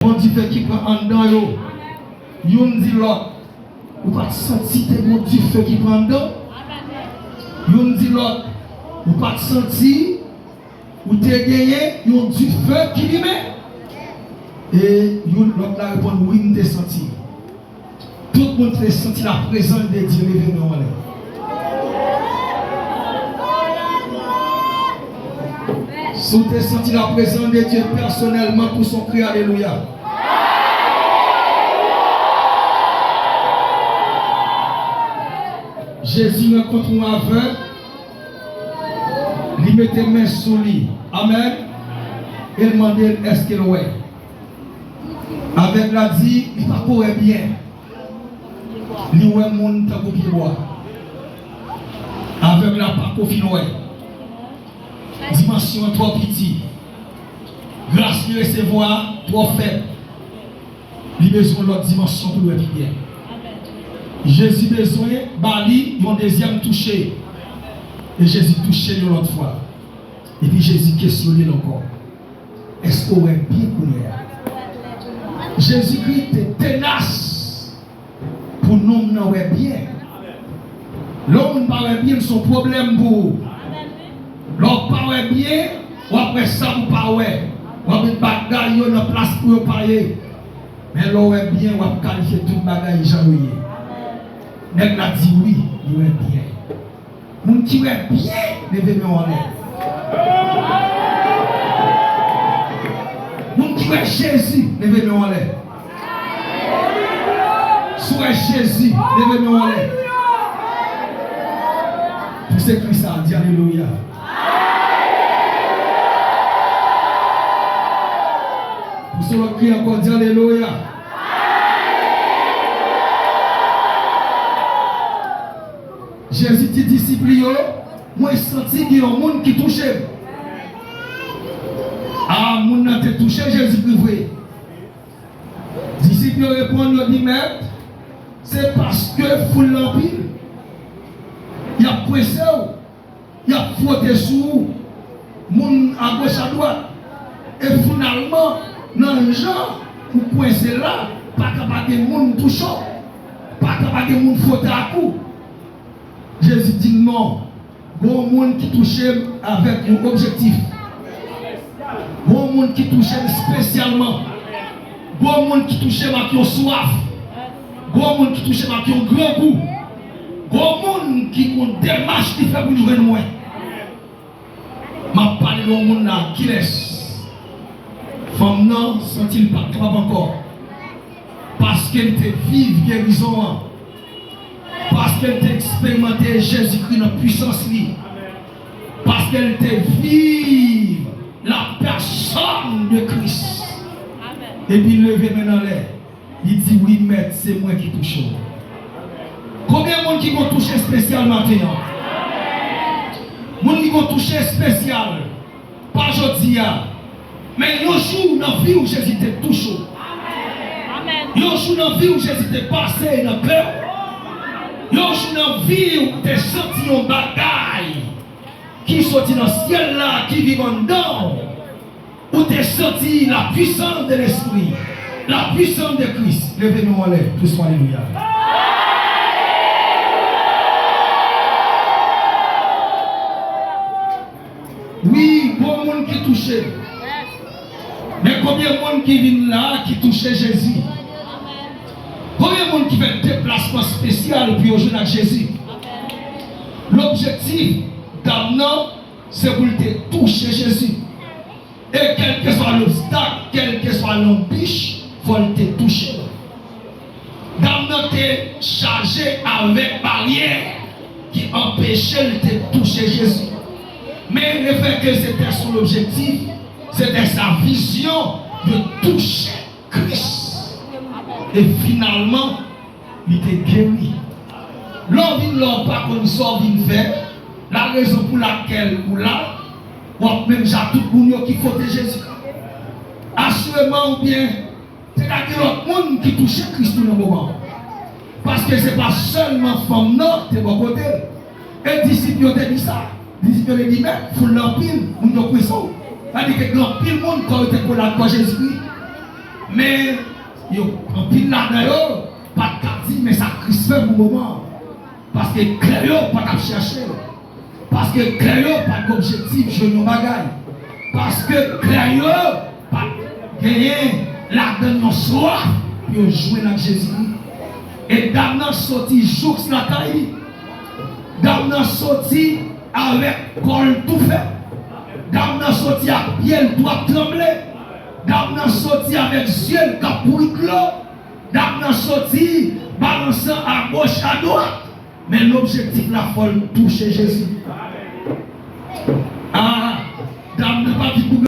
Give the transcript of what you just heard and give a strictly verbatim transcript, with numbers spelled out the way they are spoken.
Bon dife ki pran anndan yo. Youn di lòt, ou pa t santi te gon dife ki pran anndan? Youn di lòt, ou pa t santi ou te genyen yon dife ki limen? E youn lòt la reponn, wi, m te santi. Tout moun te santi laprezans de Dye, leve men w anlè. Si w te santi laprezans de Dye pèsonèlman, pouse yon kri alelouya. Jezi rankontre yon avèg, li mete men sou li. Amèn. E l mande l èske l wè. Avèg la di li pa ko wè byen. Li wè moun tankou pyebwa. Avèg la pa ko fin wè. Dimansyon an twò piti. Gras li resevwa a twò fèb. Li bezwen yon lòt dimansyon pou l wè pi byen. Jezi bezwen ba li yon dezyèm touche. E Jezi touche l yon lòt fwa. Epi Jezi kesyone l ankò. Èske w wè byen kounye a? Jezikri te tenas pou nonm nan wè byen. Lè yon moun pa wè byen, se yon pwoblèm pou ou. Lè w pa wè byen, w ap wè sa pou w pa wè. W ap met bagay yo nan plas pou yo pa ye. Men lè w wè byen, w ap kalifye tout bagay jan yo ye. Nèg la di wi, li wè byen. Moun ki wè byen, leve men w anlè. Moun ki wè Jezi, leve men w anlè. Si w wè Jezi, leve men w anlè. Pouse kri sa, di alelouya. Pouse lòt kri ankò, di alelouya. Jezi di disip li yo, mwen santi gen yon moun ki touche m. A, moun nan te touche Jezikri vre. Disip yo reponn, yo di, Mèt, se paske foul la anpil. Y ap kwense w, y ap fwote sou ou, moun agoch adwat. E finalman, nan jan ou kwense la, pa ka pa gen moun touche w, pa ka pa gen moun fwote ak ou. Jezi di, non, gon moun ki touche m avèk yon objektif. Gon moun ki touche m espesyalman. Gon moun ki touche m ak yon swaf. Gon moun ki touche m ak yon grangou. Gon moun ki gon demach li fè pou l jwenn mwen. M ap pale de yon moun la, kilès? Fanm nan santi l pa t kapab ankò. Paske l te viv gerizon an. Paske l te eksperimante Jezikri nan pwisans li. Paske l te viv la pèsòn de Kris. Epi l leve men l anlè. Li di, wi, Mèt, se mwen ki touche w. Konbyen moun ki gon touche espesyal maten an? Moun ki gon touche espesyal, pa jodi a, men yon jou nan vi w, Jezi te touche w. Yon jou nan vi w, Jezi te pase nan kè w. Yon jou nan vi w, ou te santi yon bagay ki soti nan syèl la, ki viv anndan w. Ou te santi la puissance de l'Esprit, la puissance de Christ. Leve men w anlè, plis fò, alelouya. Wi, gon moun ki touche. Men konbyen moun ki vin la ki touche Jezi? Konbyen moun ki fè deplasman espesyal pou yo jwenn ak Jezi? Lobjektif dam nan, se pou l te touche Jezi. E kèlkeswa lobstak, kèlkeswa lanbich, fò l te touche l. Dam nan te chaje avèk baryè ki anpeche l te touche Jezi. Men lefètke se te son objektif, se te sa vizyon de touche Kris. E finalman, li te geri. Lè w vin la, w pa konn sa w vin fè, la rezon pou lakèl ou la, w ap menm jan ak tout moun yo ki kote Jezi. Asireman, oubyen, te ka gen lòt moun ki touche Kris tou nan moman an. Paske se pa sèlman fanm nan te bò kote l. E disip yo te di sa. Disip yo te di, men, foul la anpil, moun yo prese w. Sa di ke gen anpil moun kò yo te kole ak kò Jezikri. Men yo, anpil ladan yo pa t ka di men sa Kris fè pou moman an. Paske kè yo pa t ap chèche l. Paske kè yo pa t gen objektif jwenn yon bagay. Paske kè yo pa t genyen ladan yon swaf pou yo jwenn ak Jezikri. E dam nan soti jouks lakay li. Dam nan soti avèk kò l toufe. Dam nan soti ak pye l tou ap tranble. Dam nan soti avèk zye l k ap kouri dlo. Dam nan soti balansan agoch adwat. Men lobjektif la fò l touche Jezi. Ah, dam nan pa vin pou